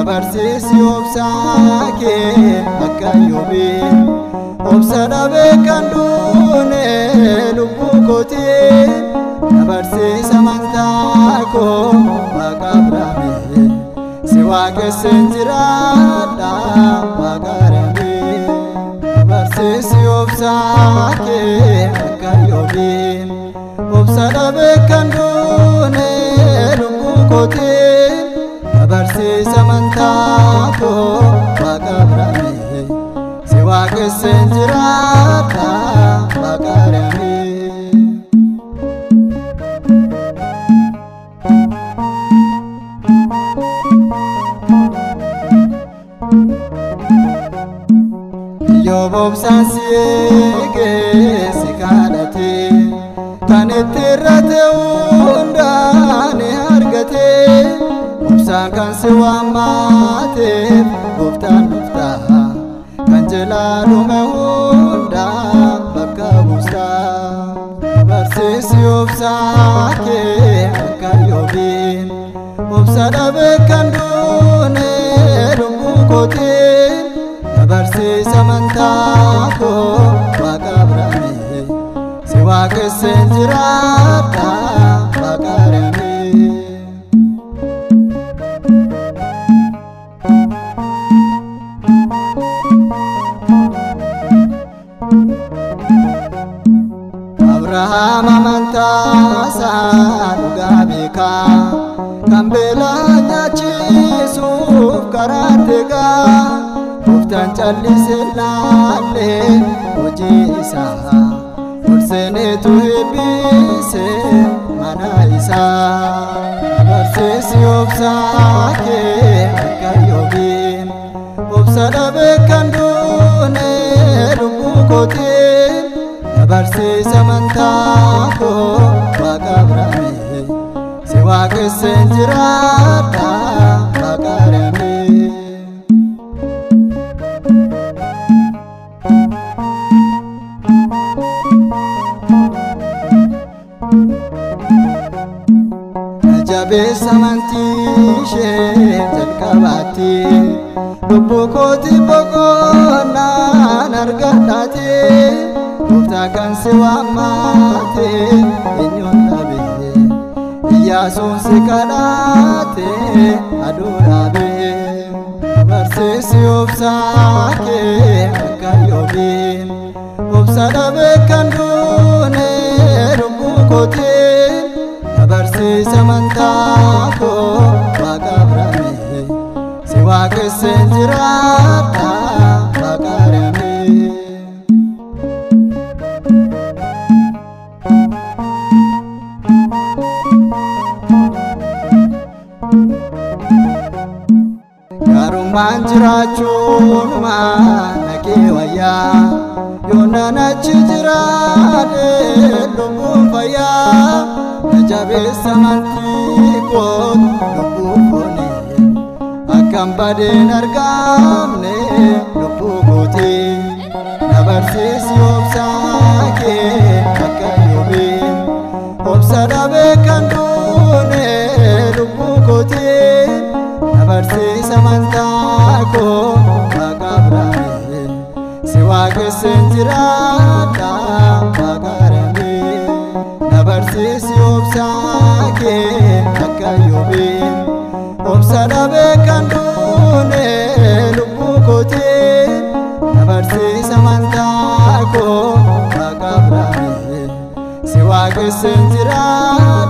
Barsiisi obsaa kee akka Iyyoobii obsa dhabee kan duune lubbuu kootii na barsiisa amantaa koo Waaqa Abrahaamii si waaqesseen jiraadha Waaqa Aramii. Na barsiisi obsaa kee akka Iyyoobii obsa dhabee kan duune lubbuu kootii barsiisa amantaa koo Waaqa Abrahaamii si waaqesseen jiraadha Waaqa Aramii. Iyyoob obsaan si eegee si kadhate kan itti irrate hundaa ni argate. Obsaan kan si waammaateef gooftaan dhuftaa kan jalaa dhume hundaa bakka buustaa. Barsiisi obsaa kee akka Iyyoobii obsa dhabee kan duune lubbuu kootii na barsiisa amantaa koo Waaqa Abrahaamii si waaqesseen jiraadha Waaqa Aramii. Abrahaam amantaa isaa dhugaa beekaa kan beelaa nyaachisuuf karaa teegaa gooftaan callisee laallee hojii isaa ol seeneetu eebbise mana isaa. Barsiisi obsaa kee akka Iyyoobii obsa dhabee kan duune lubbuu kootii na barsiisa amantaa koo Waaqa Abrahaamii si waaqesseen jiraadha Waaqa Aramii. Na jabeessa amantii ishee jalqabaatti lubbuu kootii boqonnaan argadhaati. Gooftaa kan si waammaate eenyuun dhabe Iyyaasuun si kadhate aduu dhaabe. Barsiisi obsaa kee akka Iyyoobii obsa dhabee kan duune lubbuu kootii na barsiisa amantaa koo Waaqa Abrahaamii si waaqesseen jiraadha Waaqa Aramii. Gaarummaan jiraachuunuma naqee wayyaa yoonaan achi jiraadhe lubbuun fayyaa na jabeessa amantii koo lubbuu foonii akkan badeen argamne lubbuu kootii na barsiisi obsaa kee akka Iyyoobii obsa dhabee kan duune lubbuu kootii na barsiisa amantaa koo Waaqa Abrahaamii si waaqesseen jiraadha Waaqa Aramii. Na barsiisi obsaa kee akka Iyyoobii obsa dhabee kan duune lubbuu kootii na barsiisa amantaa koo Waaqa Abrahaamii si waaqesseen jiraadha.